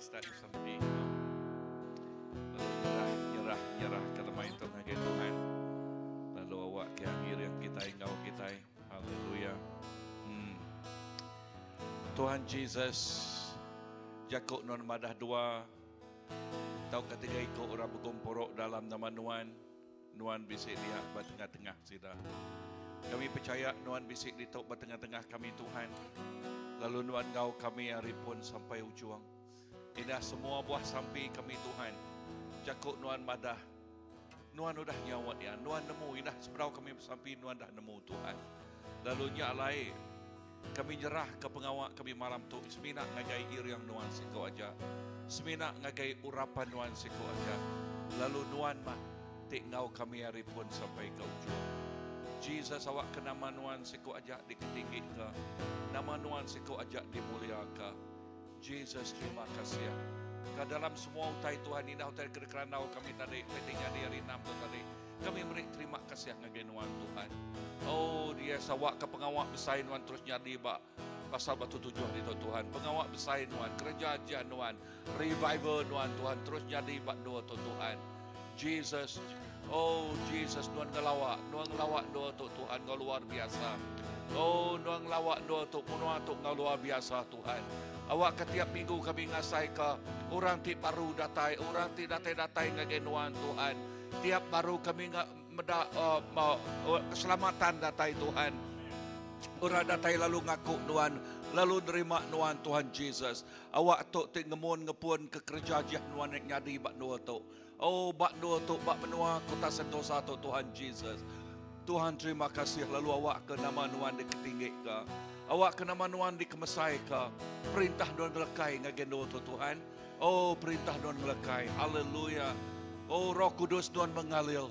start besampi. Lalu nyerah, nyerah, nyerah ke lemai tu ngagai Tuhan. Lalu awak ke ngiring kitai enggau kitai. Haleluya. Hmm. Tuhan Jesus, jaku nuan madah dua tauka tiga iku orang begumpuru dalam nama nuan, nuan bisi dia ba tengah-tengah sida. Kami pechaya nuan bisi ditu ba tengah-tengah kami Tuhan. Lalu nuan enggau kami ari pun sampai ujung. Indah semua buah sampi kami Tuhan. Jaku nuan madah nuan udah nyaut iya. Nuan nemu indah sebedau kami besampi nuan dah nemu Tuhan. Lalu nya alai kami nyerah ke pengawa kami malam tu semina ngagai iring nuan siku aja. Semina ngagai urapan nuan siku aja. Lalu nuan mah ti enggau kami ari pun sampai ke ujung. Jesus awak ke nama nuan siku aja diketinggika. Nama nuan siku aja dimuliaka. Jesus terima kasih. Ka dalam semua utai Tuhan indah utai ke dikerandau kami tadi, utai ti nyadi hari enam tu tadi. Kami meri terima kasih ngagai nuan Tuhan. Oh dia sawak ke pengawa besai nuan terus nyadi ba pasal batu tujuh ditu Tuhan. Pengawa besai nuan, kereja aja nuan, revival nuan Tuhan terus nyadi ba dua tu Tuhan. Jesus, oh Jesus nuan ngelawa, nuan ngelawa dua tu Tuhan ngau luar biasa. Oh nuan ngelawa dua tu menua tu ngau luar biasa Tuhan. Awak ke tiap minggu kami ngasai ke orang ti baru datai, orang ti datai-datai ngagai nuan Tuhan. Tiap baru kami meda uh, uh, keselamatan datai Tuhan. Orang datai lalu ngaku nuan, lalu nerima nuan Tuhan Jesus. Awak tu ti ngemun ngepun ke kereja jah nuan nyadi ba dua tu. Oh ba dua tu ba menua kota Sentosa tu Tuhan Jesus. Tuhan terima kasih lalu awak ke nama nuan diketinggi ke. Awak ke nama nuan dikemesai ke. Perintah nuan ngelekai ngagai dua tu Tuhan. Oh perintah nuan ngelekai. Haleluya. Oh Roh Kudus nuan mengalir.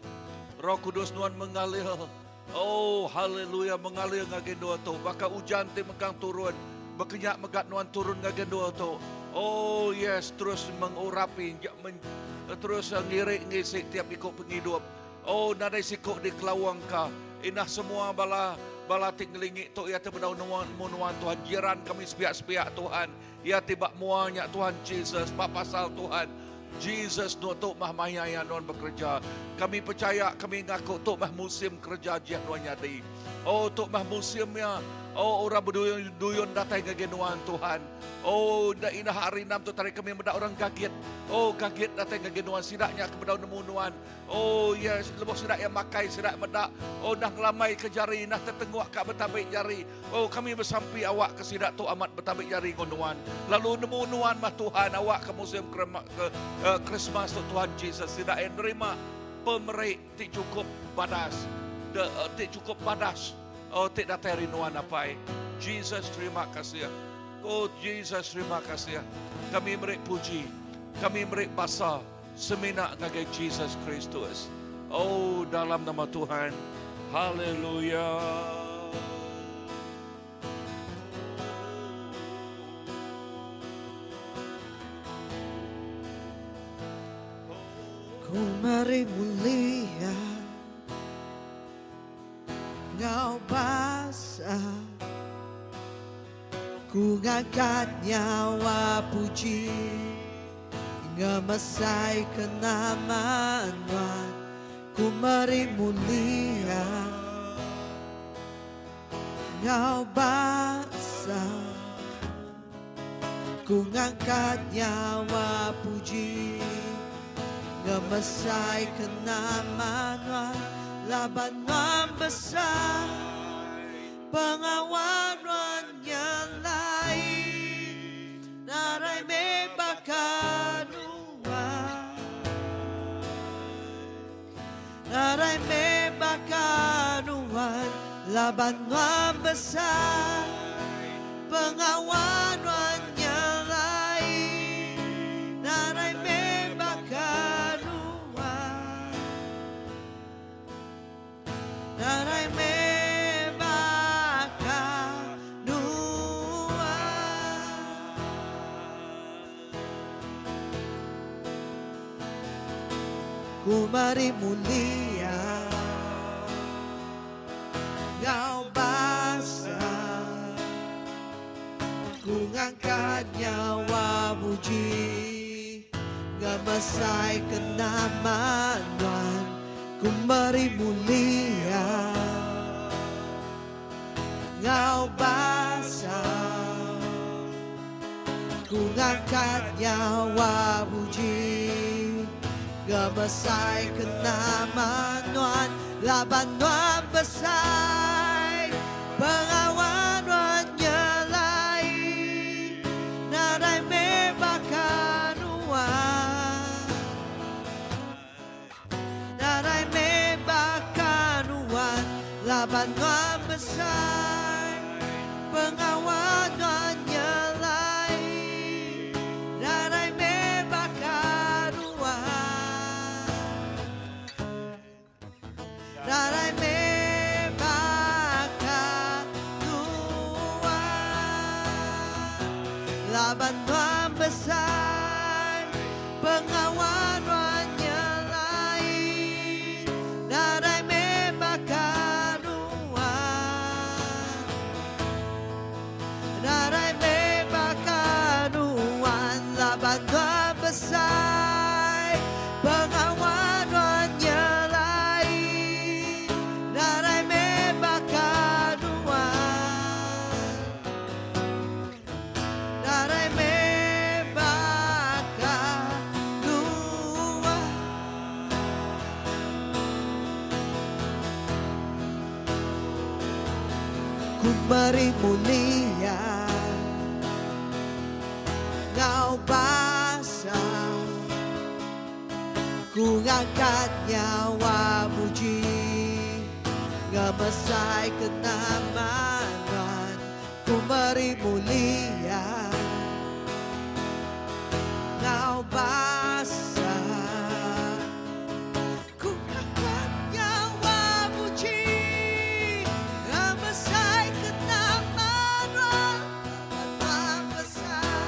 Roh Kudus nuan mengalir. Oh haleluya mengalir ngagai dua tu. Baka ujan ti mengkang turun. Bekenyak megat nuan turun ngagai dua tu. Oh yes terus mengurapi men, terus ngirik ngisi tiap iku penghidup. Oh nadai siku di kelawang ka. Inah semua bala bala ti ngelingi tu ia ti bedau nuan nemu nuan Tuhan jiran kami sepiak-sepiak Tuhan. Ia ti ba mua nya Tuhan Jesus ba pasal Tuhan. Jesus nu tu mah maya iya nuan bekereja. Kami percaya kami ngaku tu mah musim kereja jiah nuan nyadi. Oh tu mah musim iya. Oh orang beduyun-duyun datai ngagai nuan Tuhan. Oh enda indah hari enam tu tadi kami meda orang gagit. Oh gagit datai ngagai nuan sida nya ke bedau nemu nuan. Oh yes lebuh sida iya makai sida meda. Oh nah ngelamai ke jari nah tetenguk ka betabik jari. Oh kami besampi awak ke sida tu amat betabik jari enggau nuan. Lalu nemu nuan mah Tuhan awak ke musim ke, ke uh, Christmas tu Tuhan Jesus sida iya nerima pemeri ti cukup badas. De, uh, ti cukup badas. Oh ti datai ari nuan apai. Jesus terima kasih. Oh Jesus terima kasih. Kami meri puji. Kami meri basa semina ngagai Jesus Kristus. Oh dalam nama Tuhan. Haleluya. Ku meri mulia Ngau basa Ku ngangkat nyawa puji Ngemesai ke nama Nuan Ku meri mulia Ngau basa Ku ngangkat nyawa puji Ngemesai ke nama Nuan Laban Nuan besai Pengawa Nuan nyelai Narai meh baka Nuan Narai meh baka Nuan Laban Nuan besai Pengawa Nuan nyelai Narai meh baka Nuan Narai meh baka Nuan. Ku meri mulia enggau basa. Ku. ngangkat nyawa muji Ngemesai ke nama Nuan Ku meri mulia Ngau basa Ku ngangkat nyawa muji Ngemesai ke nama Nuan Laban Nuan besai Pengawa Nuan nyelai Nadai meh baka Nuan Nadai meh baka Nuan Laban Nuan besai Pengawa Nuan nyelai Nadai meh baka Nuan Nadai meh baka Nuan Laban Nuan besai Pengawa Nuan nyelai Nadai meh baka Nuan Nadai meh baka Nuan Laban Nuan besai Pengawa Nuan nyelai Nadai meh baka Nuan Nadai meh baka Nuan. Ku meri mulia Ngau basa Ku ngangkat nyawa muji Ngemesai ke nama Nuan Ku meri mulia Ngau basa Ku ngangkat nyawa muji Ngemesai ke nama Nuan Nuan besai.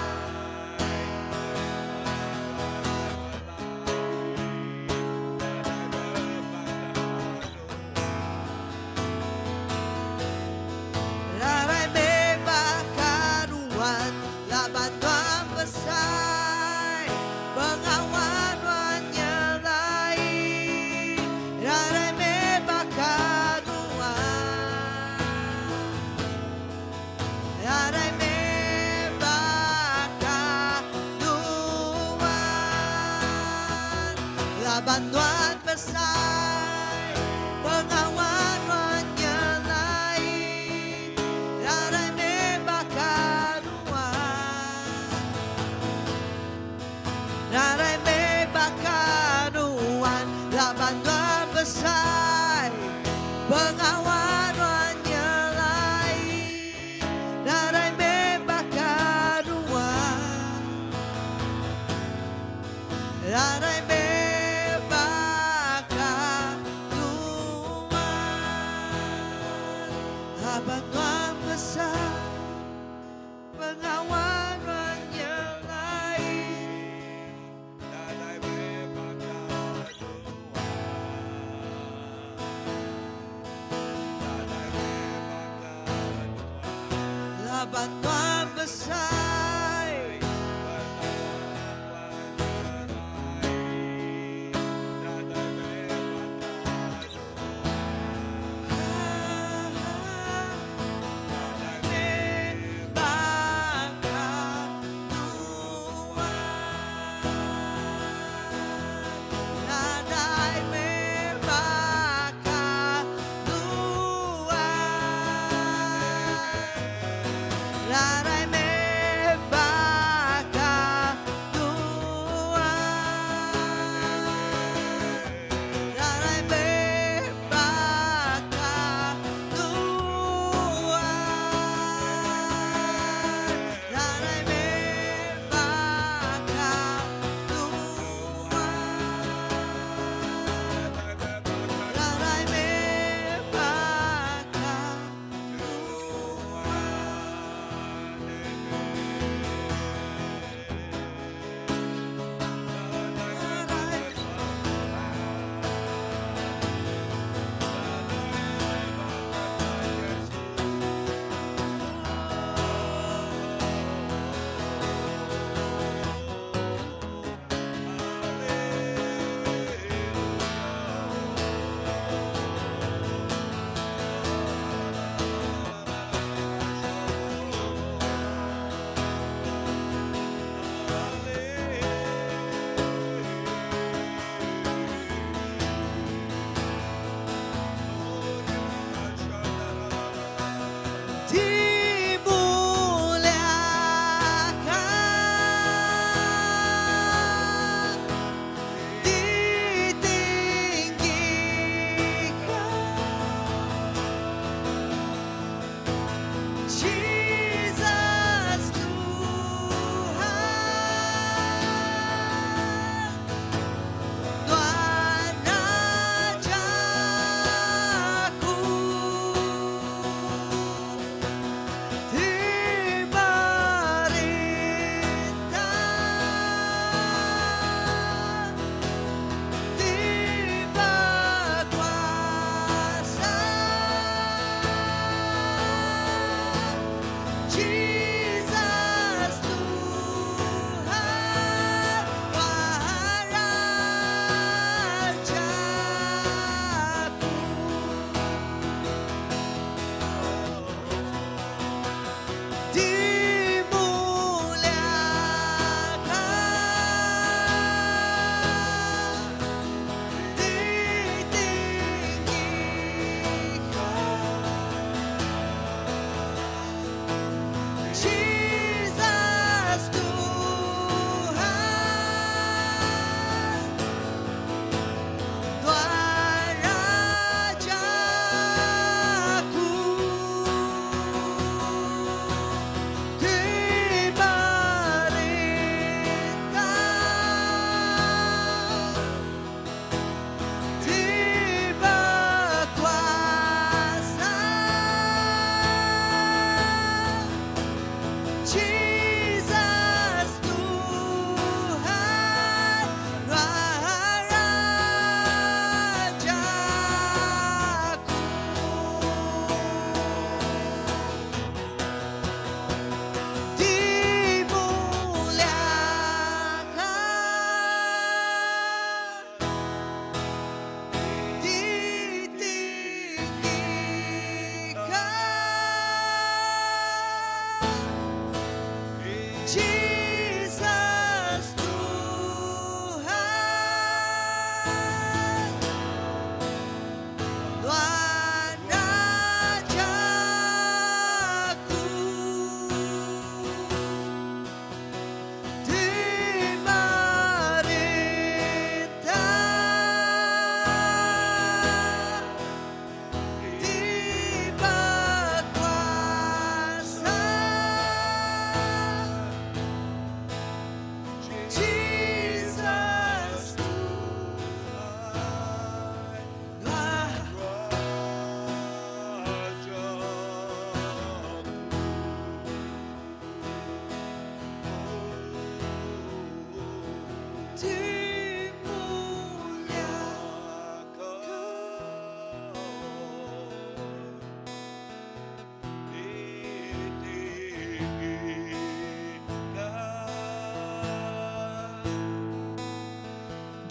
Nadai meh baka Nuan Laban Nuan besai Pengawa Nuan nyelai Nadai meh baka Nuan Nadai meh baka Nuan Laban Nuan besai Pengawa Nuan nyelai Nadai meh baka Nuan Nadai meh baka Nuan Laban Nuan besai Pengawa Nuan nyelai Nadai meh baka Nuan Nadai meh baka Nuan Laban Nuan besai Pengawa Nuan nyelai Nadai meh baka Nuan Nadai meh baka Nuan Laban Nuan besai Nadai meh baka Nadai Meh baka Nuan Nadai meh baka Nuan Nadai meh.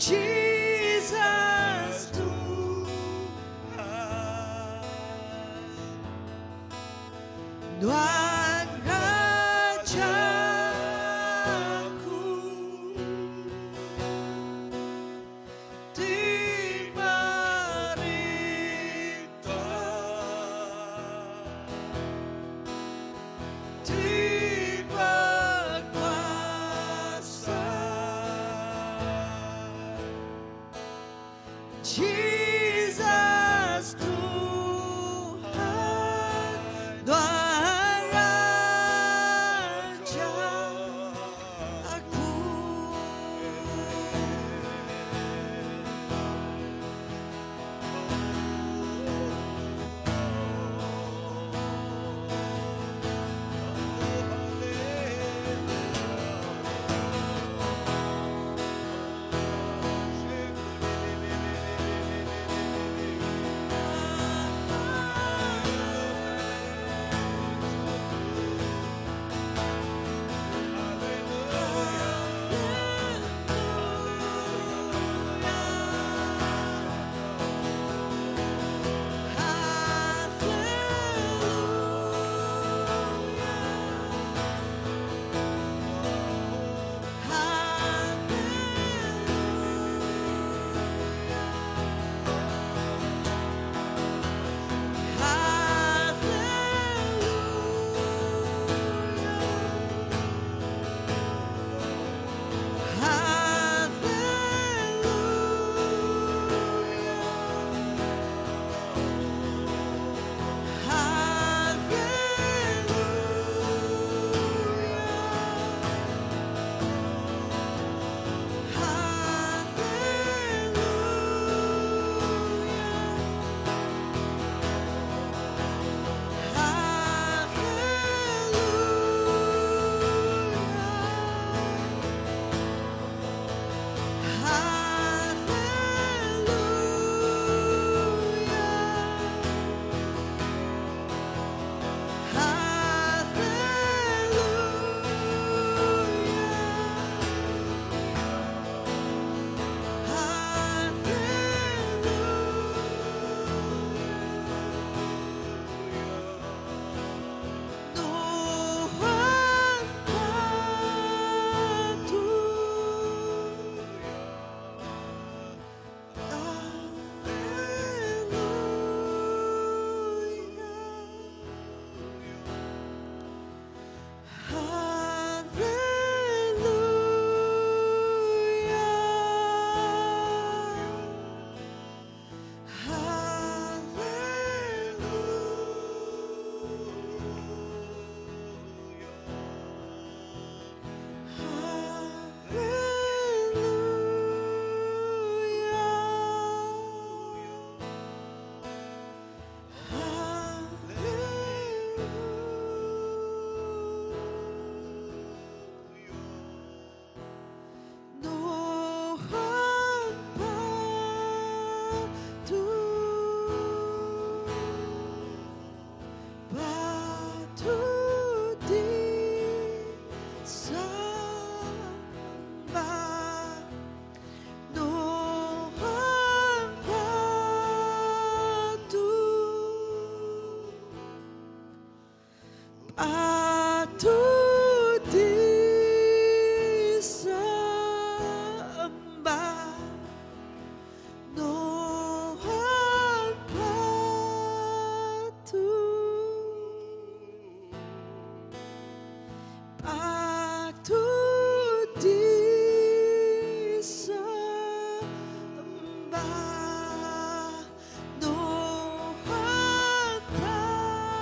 Jesus Tuhan Nuan Raja ku Ti merintah Ti bekuasa Jesus Tuhan Nuan Raja aku. Nuan patut. Haleluya. Haleluya. Nuan patut patut disembah. Nuan patut patut disembah. Nuan patut patut disembah. Nuan patut.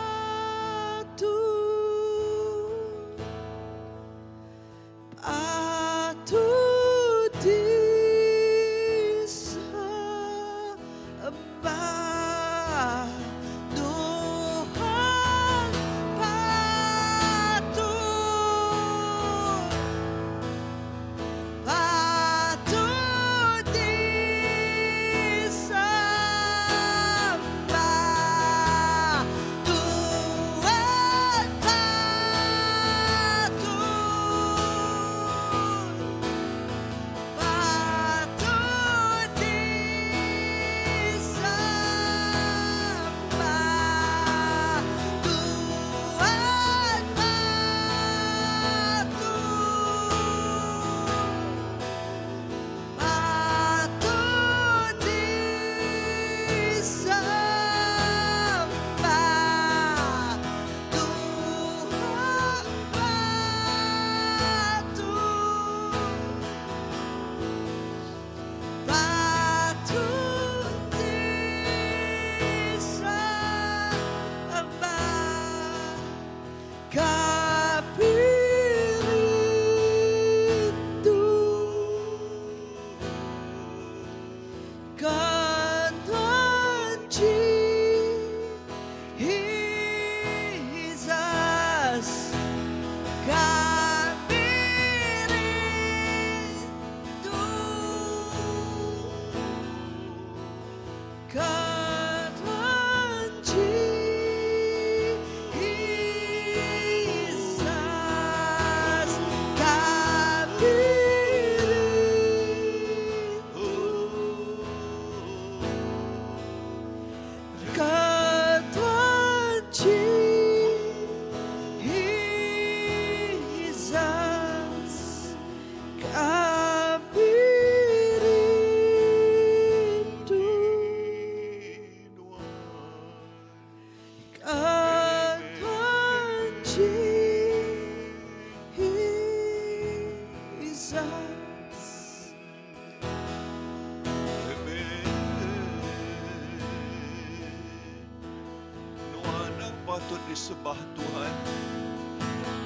patut disembah Tuhan.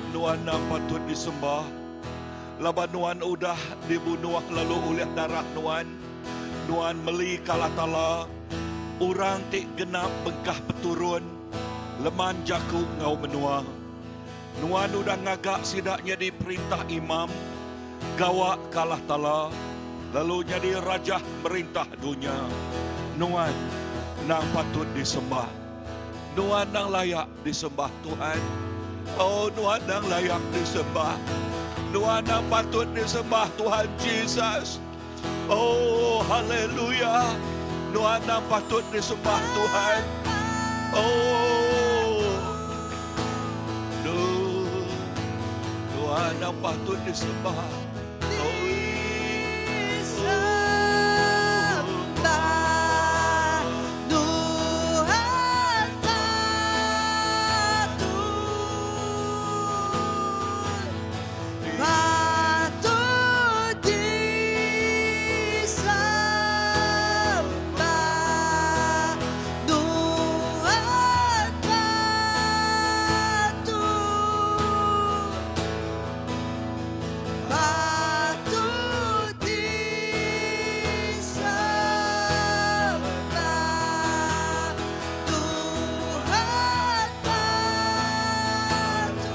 Nuan endang patut disembah laban Nuan udah dibunuh lalu ulih darah Nuan, Nuan meli ka Allah Taala orang ti genap bengkah peturun, leman jaku enggau menua. Nuan udah ngaga sida nyadi perintah imam, gawa ka Allah Taala, lalu nyadi rajah merintah dunya. Nuan endang patut disembah. Nuan endang layak disembah Tuhan. Oh, Nuan endang layak disembah. Nuan endang patut disembah Tuhan Jesus. Oh, haleluya. Nuan endang patut disembah Tuhan. Oh. Duh. Nuan endang patut disembah. Oh. Disembah Tuhan patut Patut disembah Tuhan patut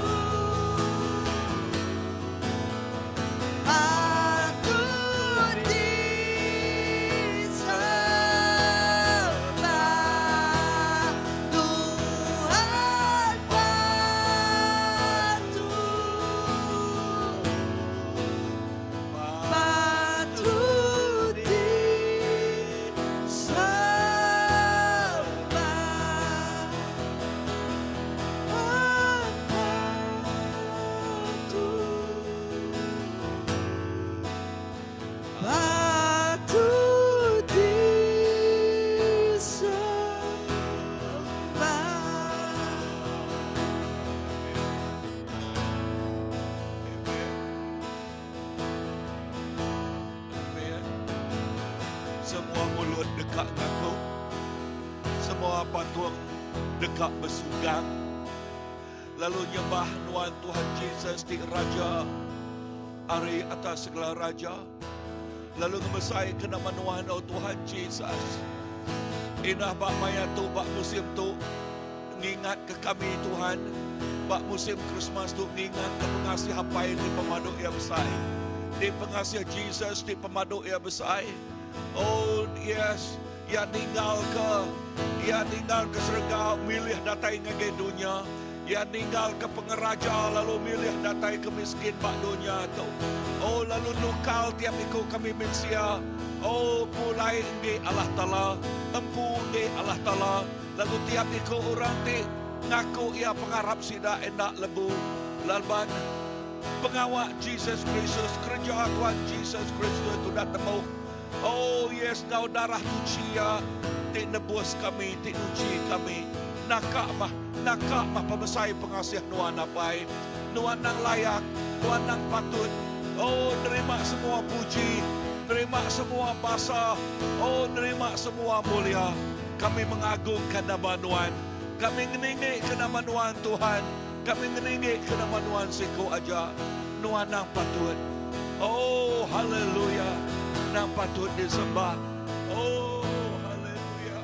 Patut disembah Tuhan patut Patut disembah Tuhan patut Patut disembah Patut disembah. Amen. Semua mulut deka ngaku. Semua patung deka besugang. Lalu nyembah Nuan Tuhan Jesus ti Raja ari atas segala raja. Lalu ngemesai ke nama Nuan oh Tuhan Jesus. Indah ba maya tu ba musim tu ngingat ke kami Tuhan ba musim Krismas tu ngingat ke pengasih Apai ti pemadu iya besai. Ti pengasih Jesus ti pemadu iya besai. Oh yes, iya ninggal ke iya ninggal ke serega milih datai ngagai dunya. Iya ninggal ke pengeraja lalu milih datai ke miskin ba dunya tu. Oh lalu nukal tiap iku kami mensia. Oh pulai enggi Allah Taala, empu enggi Allah Taala. Lalu tiap iku orang ti ngaku iya pengarap sida enda lebu laban pengawa Jesus Kristus, kereja Tuhan Jesus Kristus udah temu. Oh yes enggau darah tuchi iya ti nebus kami, ti nuchi kami. Naka mah, naka mah pemesai pengasih Nuan Apai. Nuan nang layak, Nuan nang patut. Oh nerima semua puji, nerima semua basa, oh nerima semua mulia. Kami mengagungkan nama Nuan. Kami ngeninggika nama Nuan Tuhan. Kami ngeninggika nama Nuan siku aja. Nuan nang patut. Oh, haleluya. Nang patut disembah. Oh, haleluya.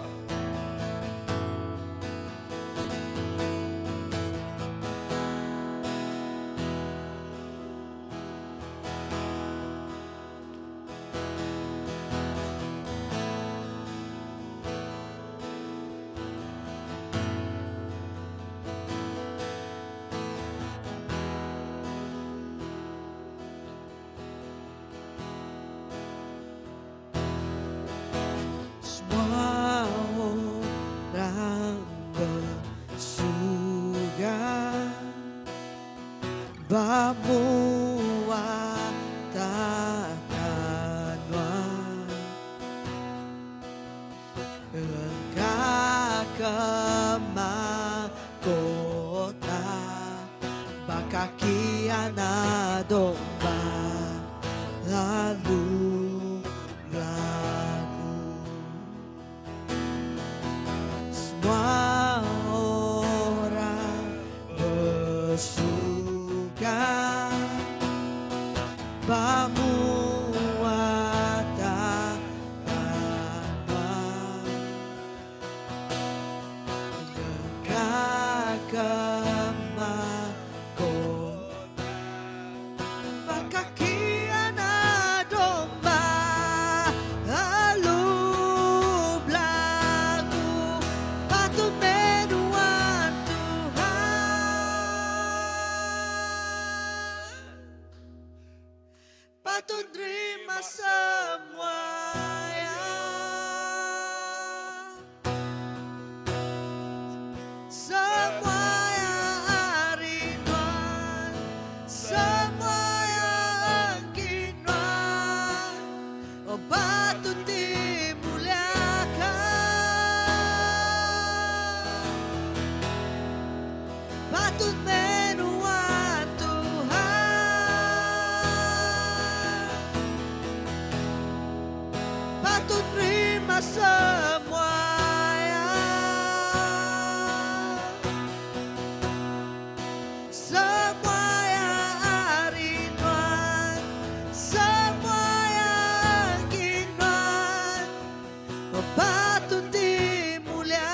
Semua orang bersugang Ba mua takhta Nuan Engka ke makota Ba kaki Anak Domba Lalu belagu Semua orang. semua iya. Semua iya ari Nuan, semua iya enggi Nuan. Oh patut dimuliakan. Patut meh Nuan Tuhan. Patut terima semua iya. Semua iya ari Nuan, semua iya enggi Nuan. Oh patut dimuliakan.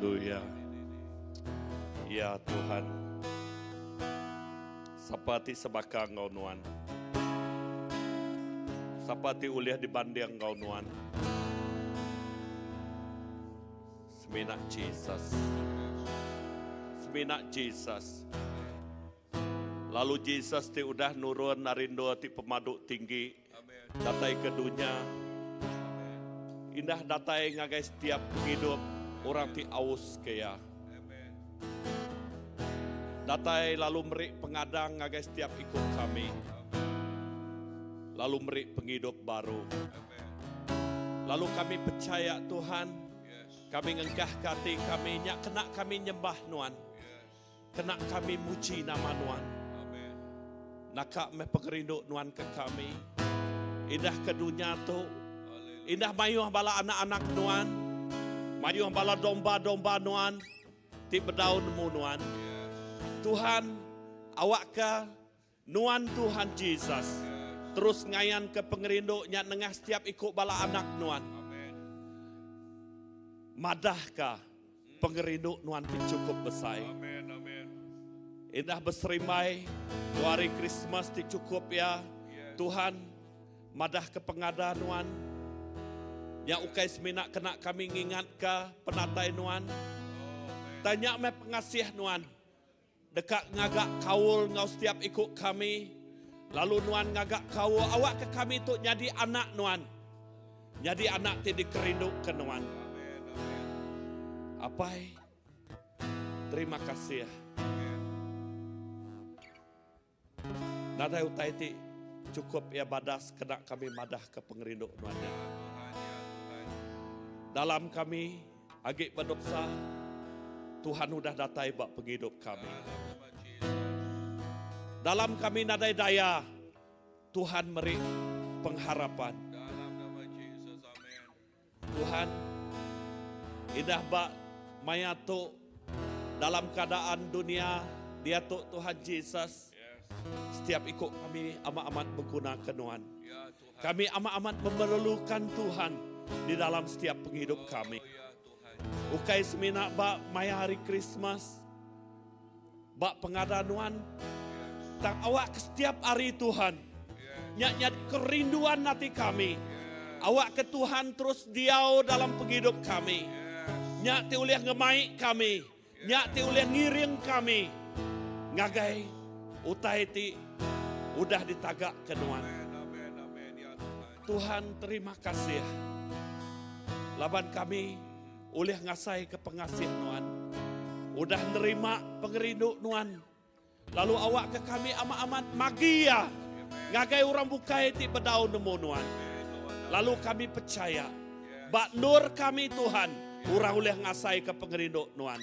Haleluya. Ya Tuhan. Sapa ti sebaka enggau Nuan? Sapa ti ulih dibanding enggau Nuan? Semina Jesus. Semina Jesus. Lalu Jesus ti udah nurun ari endur ti pemadu tinggi datai ke dunya, indah datai ngagai setiap pengidup orang ti aus ke Iya. Datai lalu meri pengadang ngagai setiap iku kami, lalu meri pengidup baru. Lalu kami pechaya Tuhan, kami ngengkahka ati kami nya kena kami nyembah Nuan. Kena kami muji nama Nuan. Naka meh pengerindu Nuan ke kami. Indah ke dunya tu. Indah mayuh bala anak-anak Nuan. Mayuh bala domba-domba Nuan ti bedau nemu Nuan. Tuhan, awakka Nuan Tuhan Jesus terus ngayanka pengerindu nya nengah setiap iku bala anak Nuan. Madahka pengerindu Nuan ti chukup besai. Indah beserimbai enggau hari Krismas ti chukup iya, Tuhan madahka pengada Nuan. Nya ukai semina kena kami ngingatka penatai Nuan, tang nya meh pengasih Nuan. Deka ngaga kaul enggau setiap iku kami, lalu Nuan ngaga kaul awakka kami tu nyadi anak Nuan, nyadi anak ti dikerinduka Nuan. Apai, terima kasih. Nadai utai ti chukup iya badas kena kami madahka pengerindu Nuan nya. Dalam kami agi bedosa, Tuhan udah datai ba pengidup kami. Dalam kami nadai daya, Tuhan meri pengharapan. Tuhan, indah ba maya tu dalam keadaan dunia diatu Tuhan Jesus, setiap iku kami amat-amat begunaka Nuan. Kami amat-amat memerlukan Tuhan di dalam setiap pengidup kami. Ukai semina ba maya hari Krismas, ba pengada Nuan, tang awakka setiap hari Tuhan, nya nyadi kerinduan ati kami. Awakka Tuhan terus diau dalam pengidup kami. Nya ti ulih ngemai kami, nya ti ulih ngiring kami ngagai utai ti udah ditagaka Nuan. Tuhan terima kasih laban kami ulih ngasaika pengasih Nuan, udah nerima pengerindu Nuan, lalu awakka kami amat-amat magi iya ngagai orang bukai ti bedau nemu Nuan. Lalu kami pechaya, ba endur kami Tuhan, orang ulih ngasaika pengerindu Nuan.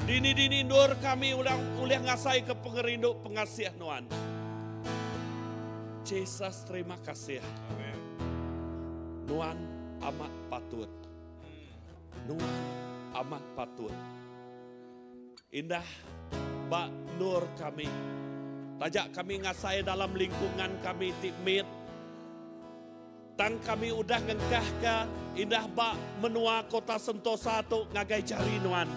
Dini-dini endur kami orang ulih ngasaika pengerindu pengasih Nuan. Jesus terima kasih. Nuan amat patut. Nuan amat patut. Indah ba endur kami. Taja kami ngasai dalam lingkungan kami ti mit, tang kami udah ngengkahka indah ba menua Kota Sentosa tu ngagai jari Nuan.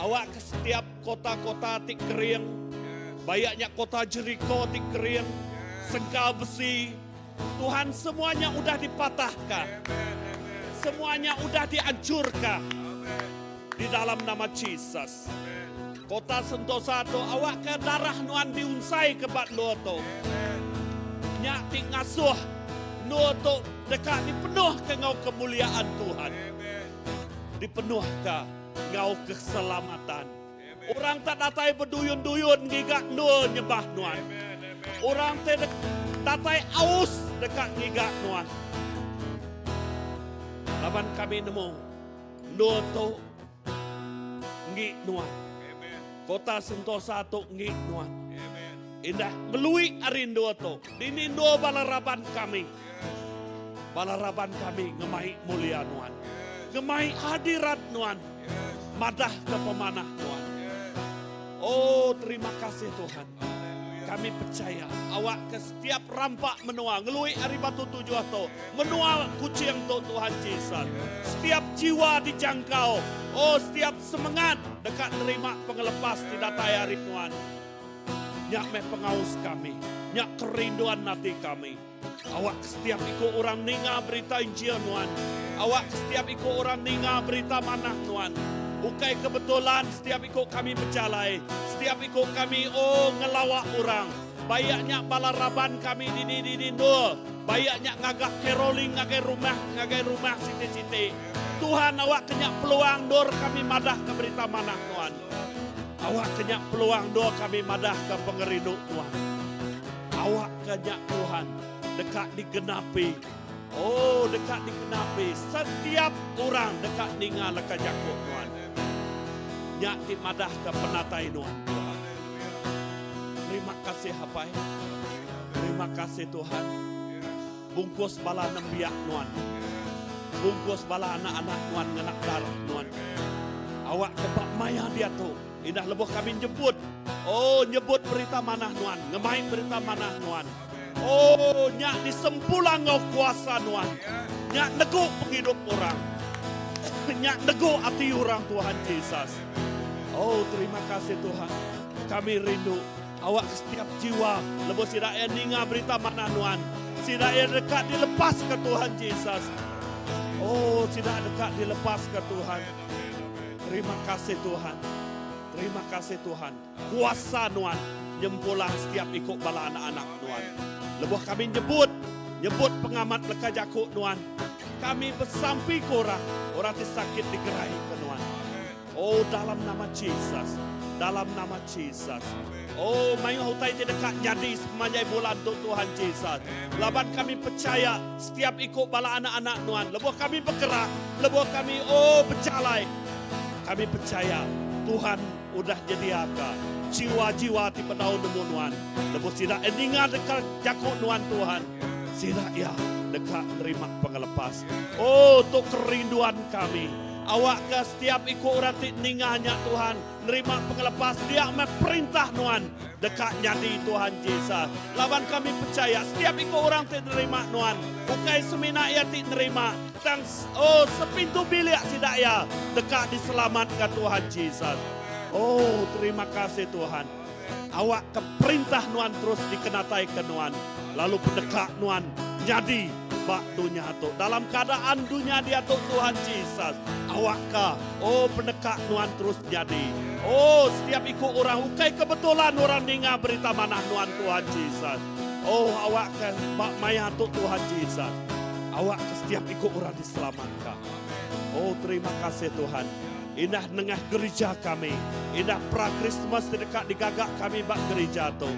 Awakka setiap kota-kota ti kering, bayak nya kota Jeriko ti kering, sengkal besi, Tuhan semua nya udah dipatahka. Semua nya udah dianchurka. Di dalam nama Jesus. Kota Sentosa tu awakka darah nuan diunsai ke ba endur tu. Nya ti ngasuh endur tu deka dipenuhka enggau kemuliaan Tuhan. Dipenuhka enggau keselamatan. Orang tak datai beduyun-duyun ngiga endur nyembah nuan. Orang ti datai aus deka ngiga nuan. Laban kami nemu endur tu enggi nuan. Kota Sentosa tu enggi nuan. Indah ngelui ari endur tu. Dini endur bala raban kami. Bala raban kami ngemai mulia nuan. Ngemai hadirat nuan. Madahka pemanah nuan. Oh, terima kasih Tuhan. Kami pechaya awakka setiap rampa menua ngelui ari Batu Tujuh tu, menua Kuching tu Tuhan Jesus. Setiap jiwa dijangkau, oh setiap semengat deka nerima pengelepas ti datai ari Nuan. Nya meh pengaus kami, nya kerinduan ati kami. Awakka setiap iku orang ninga berita Injil Nuan. Awakka setiap iku orang ninga berita manah Nuan. Ukai kebetulan setiap iku kami bejalai, setiap iku kami oh ngelawa orang. Bayak nya bala raban kami dini-dini endur, bayak nya ngaga caroling ngagai rumah ngagai rumah siti-siti. Tuhan awakka nya peluang endur kami madahka berita manah Nuan. Awakka nya peluang endur kami madahka pengerindu Nuan. Awakka nya Tuhan deka digenapi. Oh, deka digenapi. Setiap orang deka ninga leka jaku Nuan. Nya ti madahka penatai Nuan, Tuhan. Terima kasih Apai. Terima kasih Tuhan. Bungkus bala nembiak Nuan. Bungkus bala anak-anak Nuan ngena darah Nuan. Awakka ba maya diatu. Indah lebuh kami nyebut, oh, nyebut berita manah Nuan, ngemai berita manah Nuan. Oh, nya disempulang enggau kuasa Nuan. Nya negu pengidup orang. Nya negu ati orang Tuhan Jesus. Oh, terima kasih Tuhan. Kami rindu awak setiap jiwa lebuh sida iya ninga berita manah Nuan. Sida iya deka dilepaska Tuhan Jesus. Oh, sida deka dilepaska Tuhan. Terima kasih Tuhan. Terima kasih Tuhan. Kuasa Nuan nyempulang setiap iku bala anak-anak Nuan. Lebuh kami nyebut, nyebut pengamat leka jaku Nuan, kami besampi ke orang, orang ti sakit digerai ke Nuan. Oh dalam nama Jesus. Dalam nama Jesus. Oh mayuh utai ti deka nyadi sepemanjai bulan tu Tuhan Jesus. Laban kami pechaya setiap iku bala anak-anak Nuan lebuh kami begerak, lebuh kami oh bejalai, kami pechaya Tuhan udah nyediaka jiwa-jiwa ti bedau nemu Nuan. Lebuh sida ninga deka jaku Nuan Tuhan, sida iya deka nerima pengelepas. Oh tu kerinduan kami. Awakka setiap iku orang ti ninga nya Tuhan. Nerima pengelepas dia meh perintah nuan deka nyadi Tuhan Jesus. Laban kami pechaya setiap iku orang ti nerima nuan ukai semina iya ti nerima tang oh sepintu bilik sida iya deka diselamatka Tuhan Jesus. Oh terima kasih Tuhan. Awakka perintah nuan terus dikenataika nuan lalu peneka nuan nyadi ba dunya tu. Dalam keadaan dunya diatu Tuhan Jesus, awakka oh peneka nuan terus nyadi. Oh setiap iku orang ukai kebetulan orang ninga berita manah nuan Tuhan Jesus. Oh awakka ba maya tu Tuhan Jesus, awakka setiap iku orang diselamatka. Oh terima kasih Tuhan. Indah nengah gerija kami. Indah pra Krismas ti deka digaga kami ba gerija tu.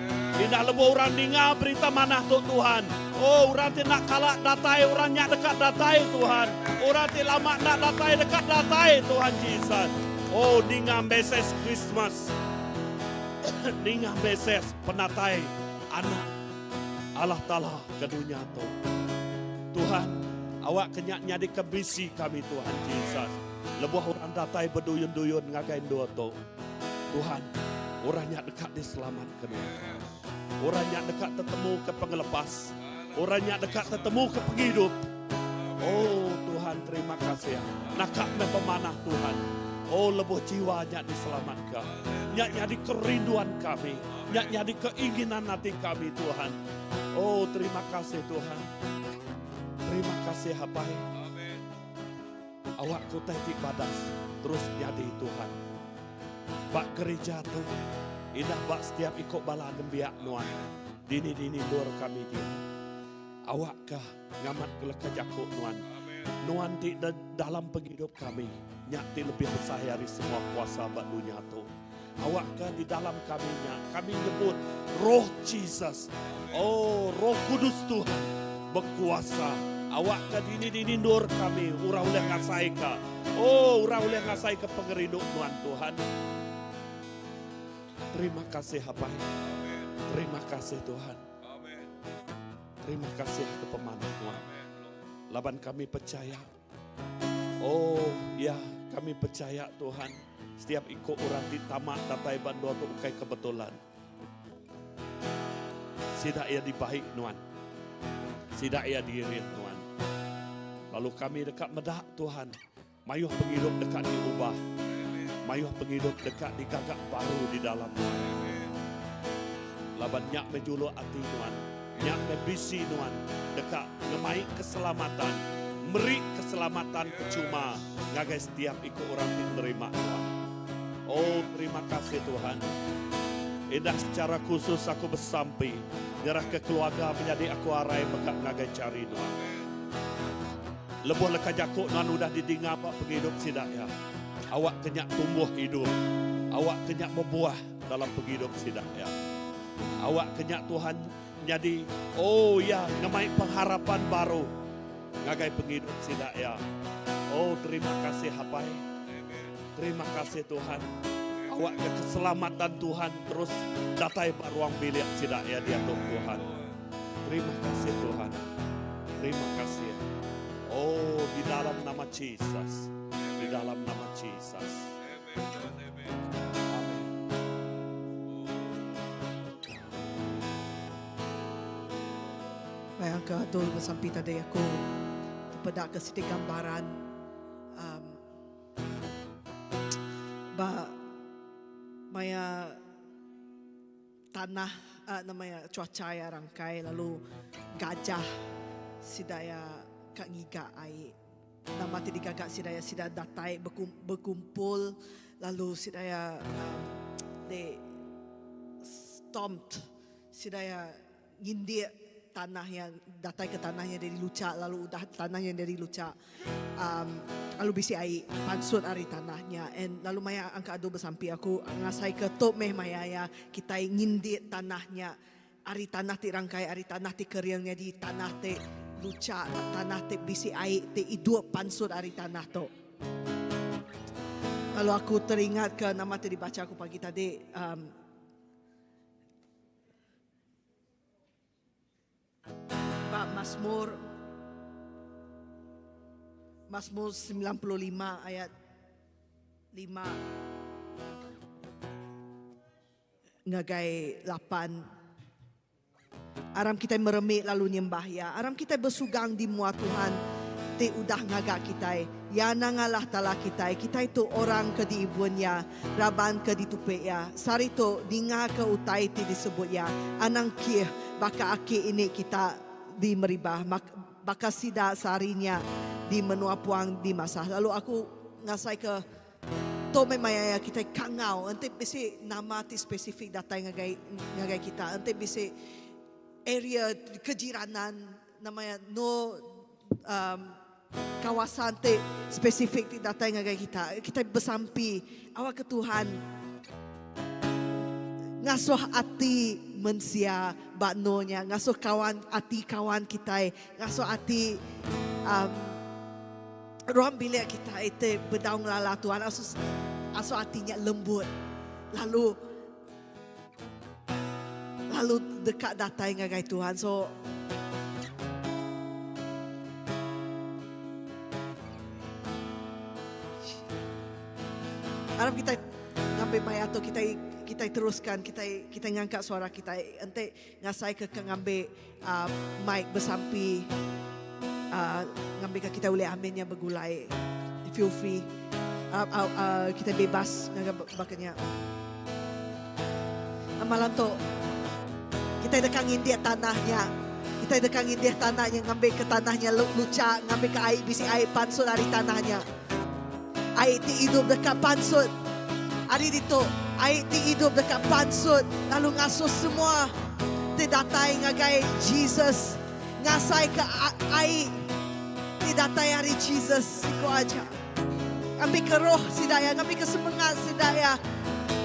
Indah lebuh orang ninga berita manah tu Tuhan. Oh orang ti enda kala datai orang nya deka datai Tuhan. Orang ti lama enda datai deka datai Tuhan Jesus. Oh ninga mesej Krismas. Ninga mesej penatai anak Allah Taala ke dunya tu. Tuhan, awakka nya nyadika bisi kami Tuhan Jesus. Lebuh orang datai beduyun-duyun ngagai endur tu, Tuhan, orang nya deka diselamatka Nuan. Orang nya deka tetemuka pengelepas. Orang nya deka tetemuka pengidup. Oh Tuhan, terima kasih. Naka meh pemanah Tuhan. Oh lebuh jiwa nya diselamatka. Nya nyadi kerinduan kami. Nya nyadi keinginan ati kami Tuhan. Oh terima kasih Tuhan. Terima kasih Apai. Awak ke utai ti badas terus nyadi Tuhan. Ba gerija tu, indah ba setiap iko bala nembiak nuan, dini-dini endur kami dia. Awak ke ngamat ke leka jaku nuan. Nuan ti dalam pengidup kami, nya ti lebih besai ari semua kuasa ba dunya tu. Awak ke di dalam kami nya, kami nyebut Roh Jesus. Oh, Roh Kudus Tuhan bekuasa. Awak ke dini-dini endur kami, orang ulih ngasaika. Oh, orang ulih ngasaika pengerindu nuan Tuhan. Terima kasih Apai. Terima kasih Tuhan. Terima kasih ke pemanah nuan. Laban kami percaya Oh, ya, kami pechaya Tuhan, setiap iku orang ti tama datai ba endur tu ukai kebetulan. Sida iya dibai nuan. Sida iya diiring nuan. Lalu kami deka meda Tuhan, mayuh pengidup deka diubah. Mayuh pengidup deka digaga baru di dalam nuan. Laban nya meh juluk ati nuan, nya meh bisi nuan deka ngemai keselamatan, meri keselamatan pechuma ngagai setiap iku orang ti nerima nuan. Oh, terima kasih Tuhan. Indah secara khusus aku besampi nyerahka keluarga menyadi aku arai mega ngagai chari nuan. Lebuh leka jaku nuan udah didinga ba pengidup sida iya, awak ke nya tumbuh idup, awak ke nya bebuah dalam pengidup sida iya. Awak ke nya Tuhan nyadi, oh iya ngemai pengharapan baru ngagai pengidup sida iya. Oh terima kasih Apai. Terima kasih Tuhan. Awak ke keselamatan Tuhan terus datai ba ruang bilik sida iya diatu Tuhan. Terima kasih Tuhan. Terima kasih. Oh, di dalam nama Jesus. Di dalam nama Jesus. Amen. Bayang ke atur besampi tadi aku tepeda ke siti gambaran um, ba maya Tanah nama iya cuaca iya rangkai lalu gajah sida iya ka ngiga ai. Nama ti digaga sida iya sida datai bekumpul lalu sida iya they stomped sida iya ngindik tanah iya datai ke tanah iya dari luchak lalu udah tanah iya dari luchak um lalu bisi ai pansut ari tanah nya and lalu maya angka adu besampi aku ngasai ke tu meh maya iya kitai ngindik tanah nya ari tanah ti rangkai ari tanah ti kering nyadi tanah ti luchak tanah ti bisi ai ti idup pansut ari tanah tu. Lalu aku teringat ke nama ti dibacha aku pagi tadi um Ba Masmur Masmur 95 ayat 5 ngagai 8. Aram kitai meremi lalu nyembah Iya. Aram kitai besugang di mua Tuhan ti udah ngaga kitai. Iya nang Allah Taala kitai. Kitai tu orang ke diibun Iya, raban ke ditupi Iya. Sehari tu, dingaka utai ti disebut Iya. Anang kih baka aki ini kita di Meribah, baka sida sehari nya di menua puang di Masah. Lalu aku ngasaika tu meh maya iya kitai kangau enti bisi nama ti spesifik datai ngagai ngagai kita. Enti bisi area kejiranan nama iya no um, kawasan ti spesifik ti datai ngagai kita. Kita besampi awak ke Tuhan ngasuh ati mensia ba no nya, ngasuh kawan ati kawan kitai, ngasuh ati um, ruang bilik kita ti bedau ngelala Tuhan, asuh asuh ati nya lembut lalu lalu deka datai ngagai Tuhan. So Arap kita ngambil maya tu kita kita teruskan kita kita ngangkat suara kita enti ngasai ke ke ngambil uh, mic besampi uh, ngambil ke kita boleh aminnya begulai feel free uh, uh, uh, kita bebas ngaga bakanya Malam tu kitai deka ngindik tanah nya. Kitai deka ngindik tanah nya ngambika tanah nya luchak, ngambika ai bisi ai pansut ari tanah nya. Ai ti idup deka pansut ari ditu. Ai ti idup deka pansut lalu ngasuh semua ti datai ngagai Jesus ngasaika ai ti datai ari Jesus siku aja. Ngambika roh sida iya, ngambika semengat sida iya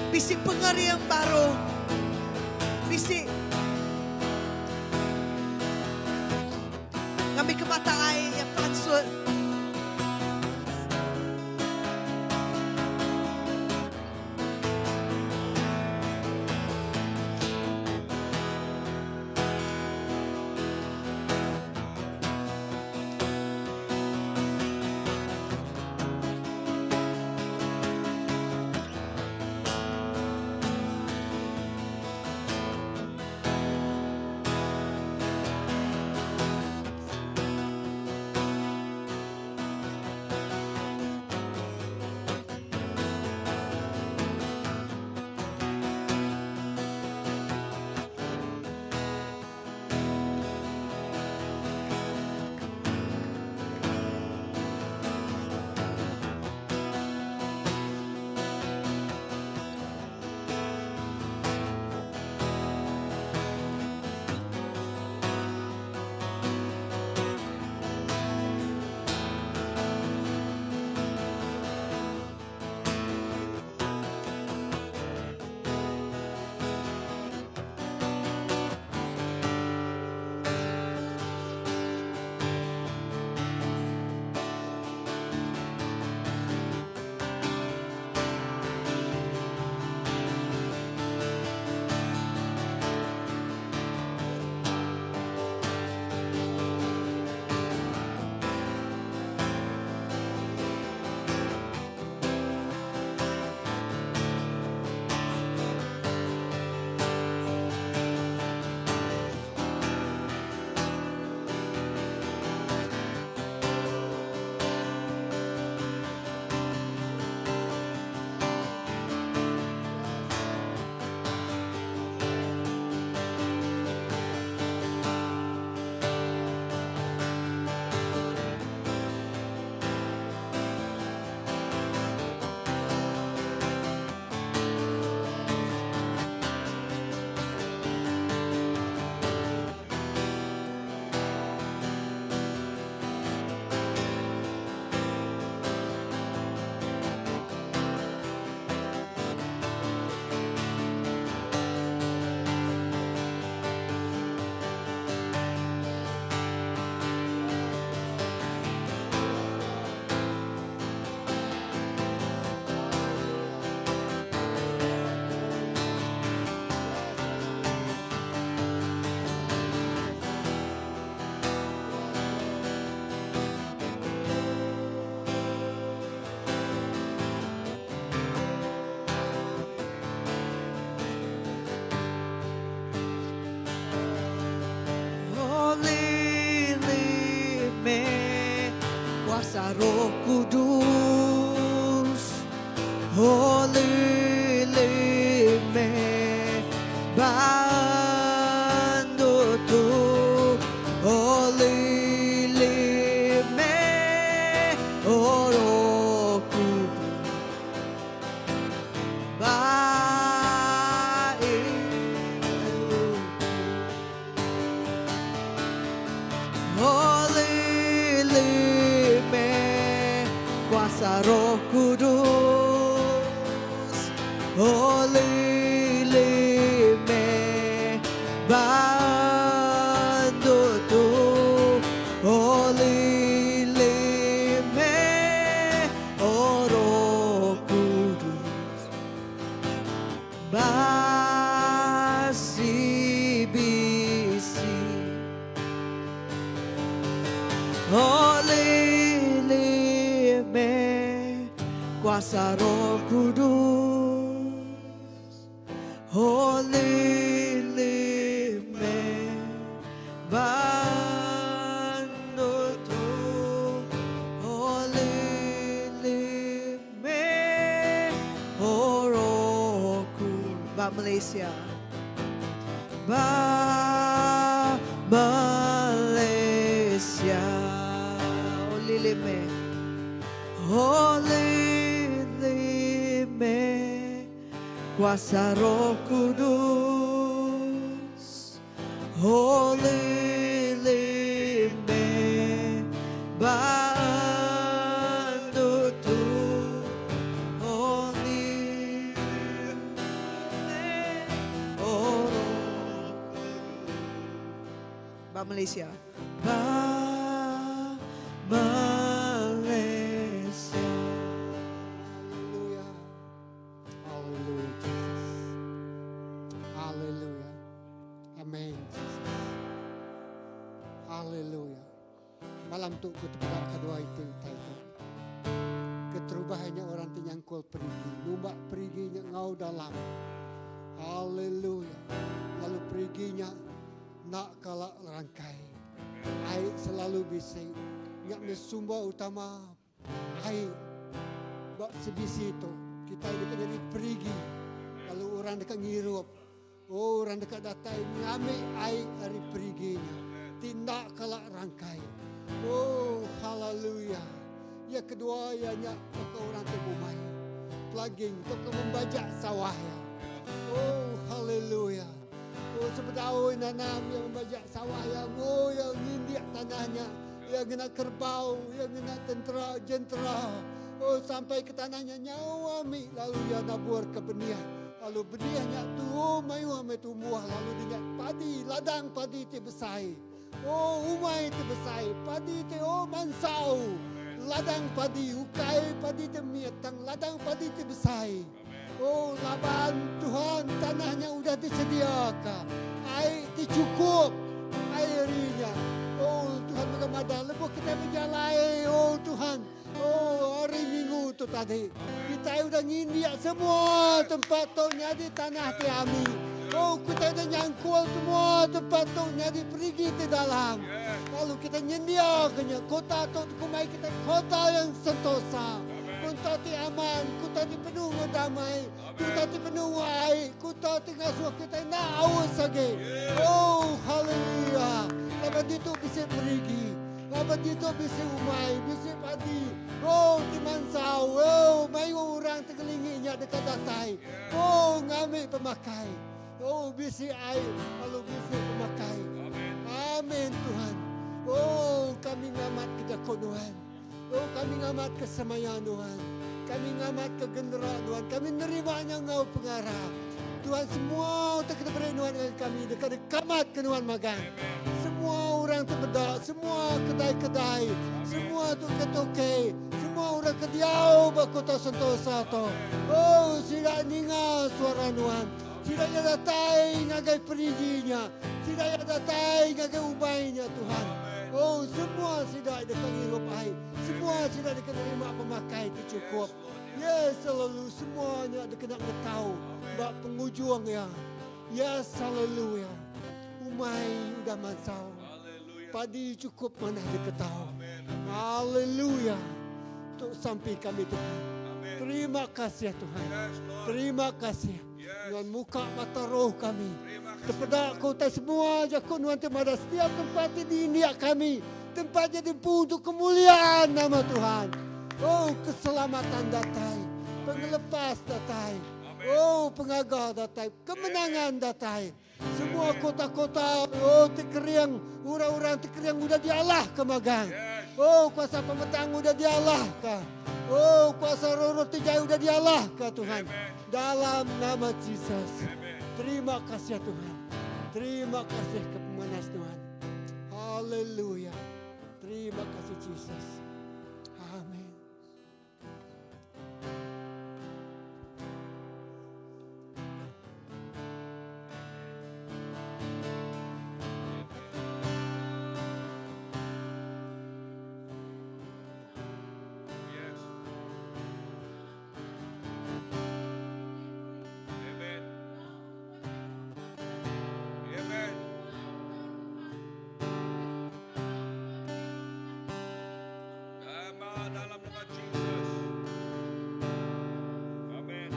bisi pengering baru, bisi ngambika mata ai iya pansut. Kudus Holy Lime Bandu tu Holy Lime Oro Kudus Bai Holy Lime Kuasa Roh Kudus Holy Lime Bandu tu Holy Lime O Roh Kudus Basi bisi Holy Lime Kuasa Roh Kudus Holy Lime Bandu tu Holy Lime O Roh Kudus Ba Malaysia Ba Malaysia Holy Lime Holy Lime Kuasa Roh Kudus Holy Lime Bandu tu Holy Lime O Roh Ba Malaysia. Ba Malaysia. Hallelujah. Hallelujah, Jesus. Hallelujah. Amen, Jesus. Hallelujah. Malam tu ku tepeda kedua itu utai tu. Keterubahnya orang ti nyangkul perigi, numbak periginya ngau dalam. Hallelujah. Lalu periginya nak kala rangkai. Air selalu bisi. Nyak meh sumber utama air ba CBC tu. Kita deka jadi perigi. Lalu orang deka ngirup. Oh, orang deka datai ngambil air dari periginya. Tindak kala rangkai. Oh, haleluya. Yang kedua ianya ke orang ti bumai. Plugging tu ke membajak sawah ya. Oh, haleluya. Oh, sebedau nanam yang membajak sawah yang oh yang ngindik tanahnya, yang kena kerbau, yang kena tentera, jentera. Oh, sampai ke tanahnya nyawa mi lalu ia nabur ke benih. Lalu benihnya tu oh, mayu ame tumbuh lalu dia padi, ladang padi ti besar. Oh, umai ti besar, padi ti oh mansau. Ladang padi, ukai padi ti mietang, ladang padi ti besar. Oh, laban Tuhan tanahnya udah disediakan. Air ti cukup airnya. Oh, Tuhan berkepada lebuh kita berjalan. Oh, Tuhan. Oh, hari Minggu tu tadi. Kita udah ngindiak semua tempat tu nyadi tanah ti ami. Oh, kita udah nyangkul semua tempat tu nyadi perigi di dalam. Lalu kita nyendiaknya kota tu kumai kita kota yang sentosa. Kota ti aman, kota ti penuh dengan damai, kota ti penuh dengan air, kota ti ngasuh kita nak aus lagi. Oh, haleluya. Laban itu bisa perigi. Laban itu bisa umai, bisa padi. Oh, ti mansau. Oh, mayu orang terkelinginya dekat datai. Oh, ngambil pemakai. Oh, bisi air, lalu bisi pemakai. Amin Tuhan. Oh, kami ngamat ke jakut Tuhan. Oh, kami ngamat ke semaya Tuhan. Kami ngamat ke genera Tuhan. Kami nerimanya ngau pengarah. Tuhan semua tak kita beri Tuhan dengan kami. Dekat dekamat ke Tuhan magang. Semua orang terbedak, semua kedai-kedai, semua tu ketoke, semua orang kediau kota sentosa tu. Oh, tidak ninga suara Tuhan. Tidak yang datai ngagai periginya. Tidak yang datai ngagai ubainya Tuhan. Oh, semua tidak dekat ngirup air. Semua tidak dekat terima pemakai itu cukup. Yes, selalu semuanya dekat nak tahu. Bak penghujung ya. Yes, hallelujah. Umai udah mansau. Padi cukup mana dia ketahu. Hallelujah. Tu sampi kami Tuhan. Terima kasih Tuhan. Terima kasih. Nuan muka mata roh kami. Tepeda ke utai semua jaku nuan ti madah setiap tempat ti diindik kami. Tempat nya diempu untuk kemuliaan nama Tuhan. Oh keselamatan datai. Pengelepas datai. Oh pengaga datai. Kemenangan datai. Semua kota-kota oh ti kering, orang-orang ti kering udah dialahka magang. Oh kuasa pemetang udah dialahka. Oh kuasa roh-roh ti jai udah dialahka Tuhan. Dalam nama Jesus. Terima kasih Tuhan. Terima kasih ke pemanas Tuhan. Haleluya. Terima kasih Jesus. Amin. Yes. Amen. Amen. Nama dalam nama Jesus. Amen.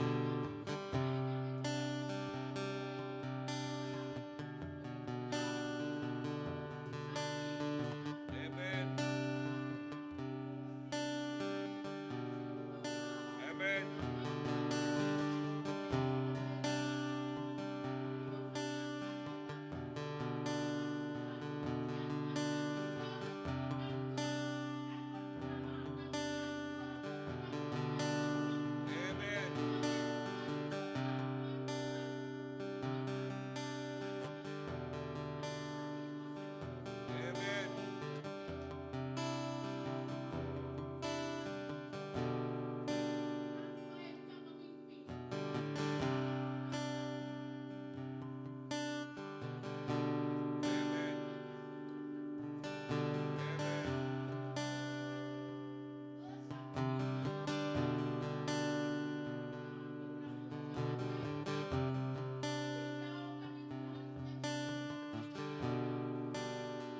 Amen. Amen. Amen. Amen. Amen. Amen.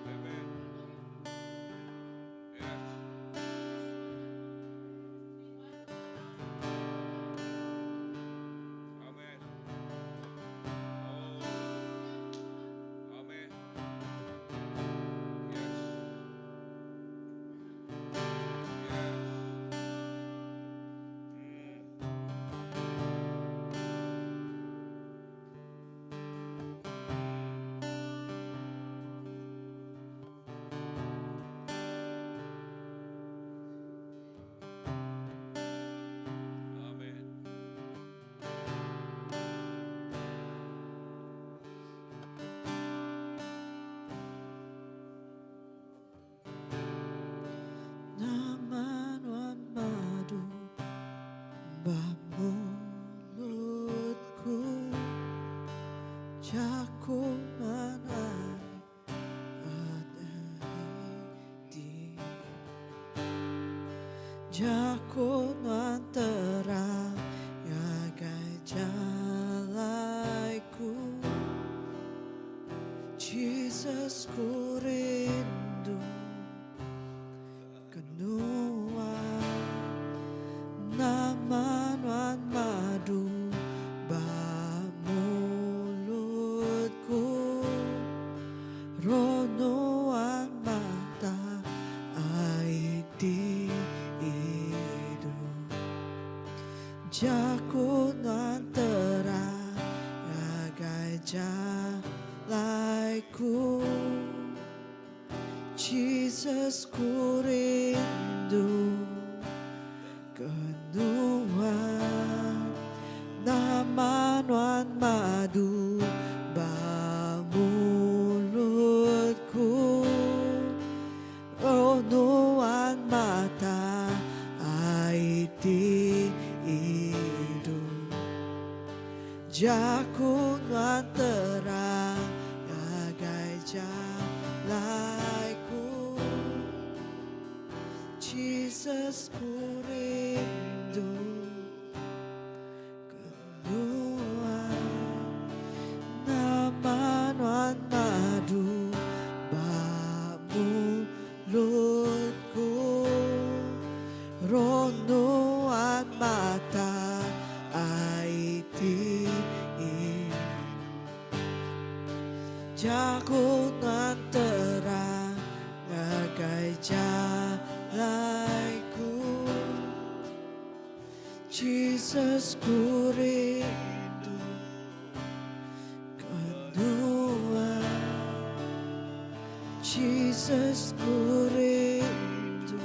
Amen. Yes. Amen. Oh. Amen. Yes. Yes. Amen. Nama nuan madu ba mulutku Jaku nuan ati Jaku nuan terang ngagai jalaiku Jesus ku rindu ke nuan Nama nuan madu ba mulutku Roh nuan mata ai ti idup Jaku nuan terang ngagai jalaiku Jesus ku rindu ke nuan Nama nuan madu ba mulutku Roh nuan mata ai ti idup Jaku nuan terang ngagai jalaiku Jesus ku rindu ke nuan Nama nuan madu ba mulutku Roh Nuan mata ai ti Jaku Nuan terang ngagai jalai ku Jesus ku rindu ke Nuan Jesus ku rindu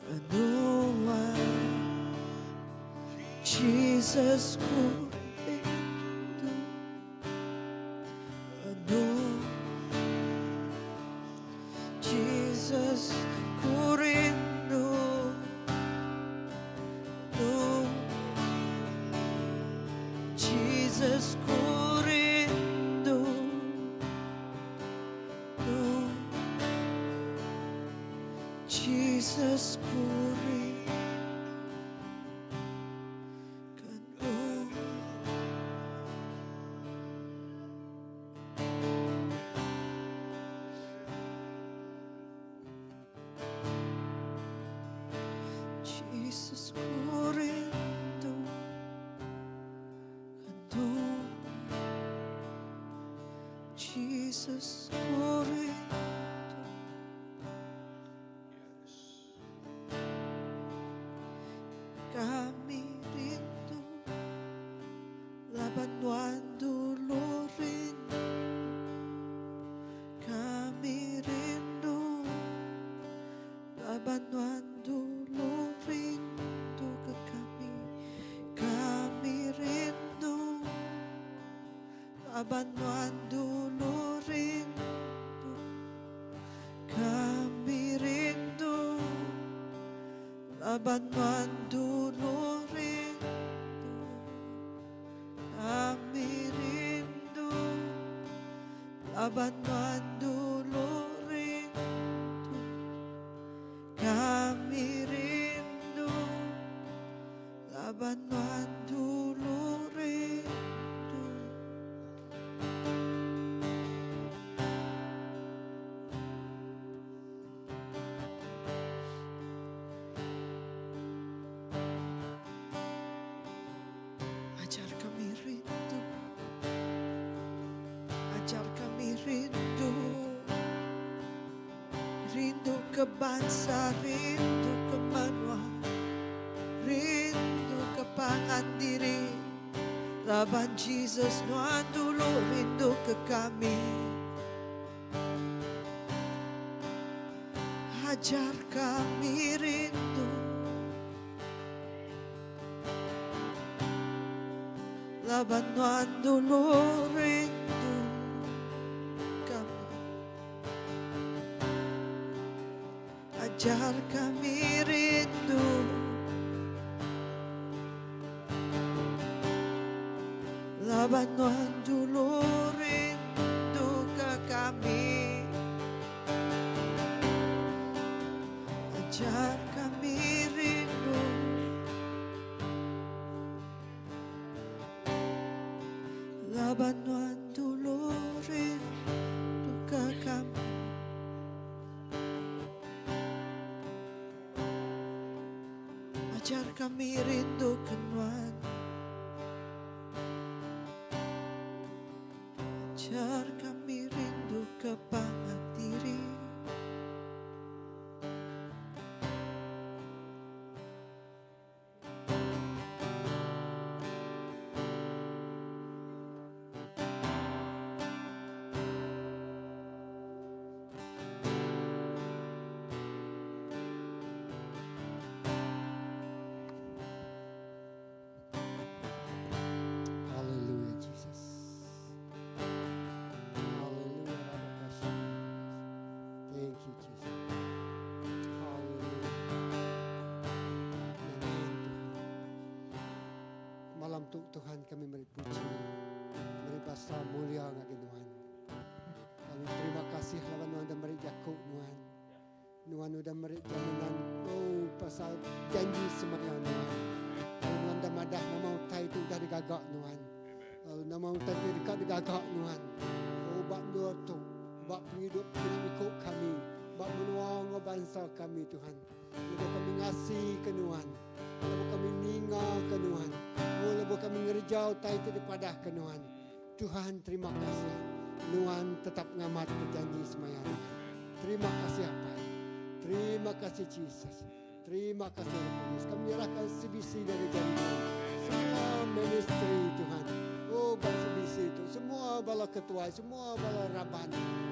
ke Nuan Jesus ku rindu ke Nuan Jesus ku rindu Nuan Jesus ku rindu Nuan Jesus ku rindu ke Nuan. Jesus ku rindu ke Nuan. Jesus ku rindu. Kami rindu laban Nuan dulu rindu. Kami rindu laban Nuan dulu rindu ke kami. Kami rindu laban Nuan dulu rindu. Kami rindu laban Nuan dulu rindu. Kami rindu laban Nuan dulu rindu. Kami rindu laban Nuan dulu rindu. Ajar kami rindu. Ajar kami rindu. Rindu ke bansa, rindu ke menua, rindu ke pangan diri. Laban Jesus Nuan dulu rindu ke kami. Ajar kami rindu. Laban Nuan dulu rindu kami. Ajar kami rindu. Laban Nuan dulu rindu ke kami. Ajar kami rindu. Laban Nuan dulu rindu ke kami. Ajar kami rindu ke Nuan. Ajar kami rindu ke pangan diri. Hallelujah, Jesus. Hallelujah. Thank you, Jesus. Hallelujah. Amin, Tuhan. Malam tu Tuhan kami meri puji, meri basa mulia ngagai Tuhan. Kami terima kasih laban Tuhan udah meri jaku Tuhan. Nuan udah meri jaminan oh pasal janji semaya Tuhan. Lalu Nuan udah madah nama utai tu udah digagak Tuhan. Lalu nama utai tu dekat digagak Tuhan. Oh bak dua tu, bak penghidup hidup ikut kami, bak menua ngau bangsa kami Tuhan. Lebuh kami ngasika Nuan, lebuh kami ningaka Nuan, oh lebuh kami ngereja utai ti dipadahka Nuan. Tuhan terima kasih Nuan tetap ngamatka janji semaya Nuan. Terima kasih Apai. Terima kasih Jesus. Terima kasih Roh Kudus. Kami nyerahkan CBC ngagai jari Nuan. Semua ministry Tuhan. Oh ba CBC tu semua bala ketuai, semua bala raban.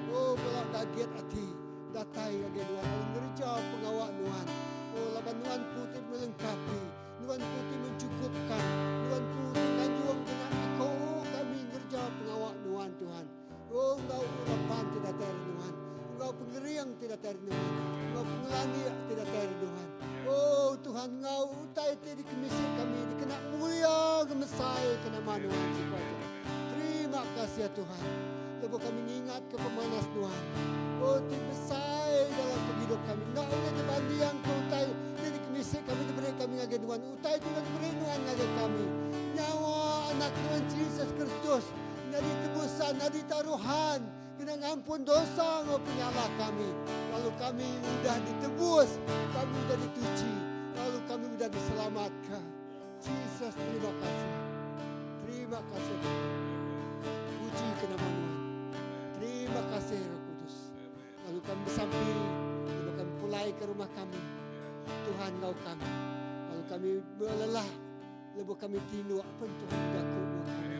Oh bala gagit ati datai ngagai Nuan lalu ngereja pengawa Nuan. Oh laban Nuan empu ti melengkapi, Nuan empu ti mencukupkan, Nuan empu ti nganjung kena iko kami ngereja pengawa Nuan Tuhan. Oh enggau urapan ti datai ari Nuan, enggau pengering ti datai ari Nuan, enggau pengelandik ti datai ari Nuan. Oh Tuhan enggau utai ti dikemisi kami dikena mulia ngemesai ke nama Nuan siku aja. Terima kasih Tuhan lebuh kami ngingat ke pemanas Nuan. Oh ti besai dalam pengidup kami enda ulih dibanding ke utai ti dikemisi kami diberi kami ngagai Nuan. Utai ti udah diberi Nuan ngagai kami. Nyawa anak Nuan Jesus Kristus. Nyadi tebusan, nyadi taruhan kena ngampun dosa enggau penyalah kami. Lalu kami udah ditebus, kami udah dituchi, lalu kami udah diselamatka. Jesus, terima kasih. Terima kasih Tuhan. Puji ke nama Nuan. Terima kasih Roh Kudus. Lalu kami besampi, lalu kami pulai ke rumah kami. Tuhan enggau kami. Lalu kami belelah Lebuh kami tinduk pen Tuhan bejaku enggau kami.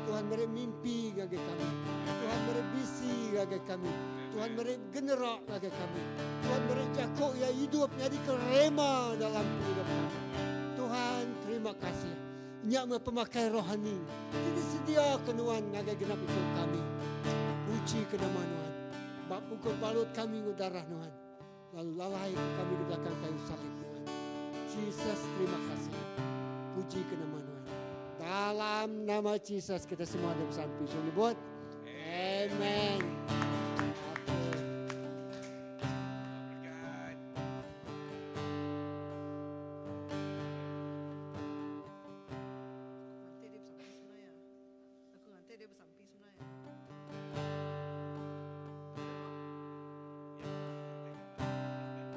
Tuhan meri mimpi ngagai kami. Tuhan meri bisi ngagai kami. Tuhan meri genera ngagai kami. Tuhan meri jaku iya idup nyadika rema dalam pengidup kami. Tuhan terima kasih. Nya meh pemakai rohani ti disediaka nuan ngagai genap iku kami. Puji ke nama nuan. Ba pukul balut kami enggau darah nuan. Lalu lalai ke kami di belakang kayu salib Nuan. Jesus terima kasih. Puji ke nama Nuan. Dalam nama Jesus kita semua ada besampi. So nyebut. Amen.